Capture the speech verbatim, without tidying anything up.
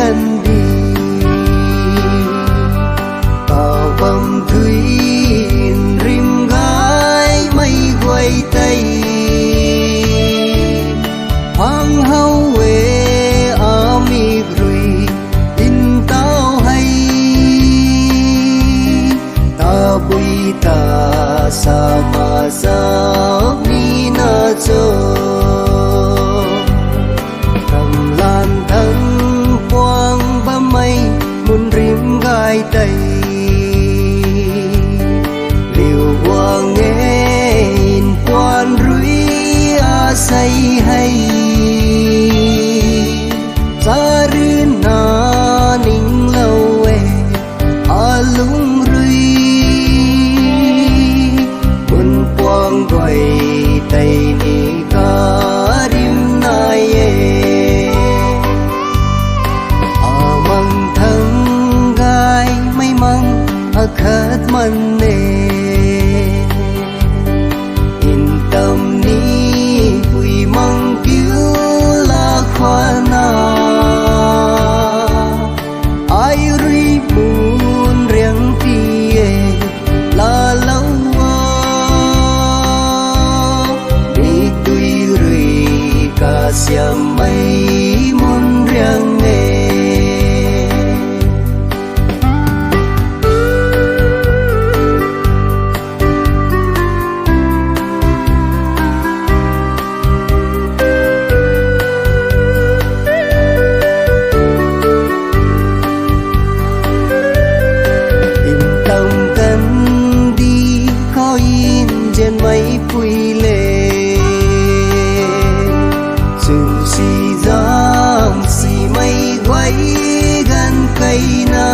Kandih, kabam thui nrim gaymei guay tei phang how e, amik rui ntauh hei. Tabui ta sa ma sa ni na cho. Ramlan thang puang bammei mun rim gay tei, riu guang e npuan rui asei hei. Charina ninglou e alung rui, mun puang guay tei ni karim nai e. Amang thang gaymei mang akhat man e. Ntam ni pui mang kiu la khwan na, ai rui mun riang ti e laalou a, mi tui rui kasiammei mun riang e. Ntam kandih khou nzianmei pui le, chwn si zang simei guay ganv keyna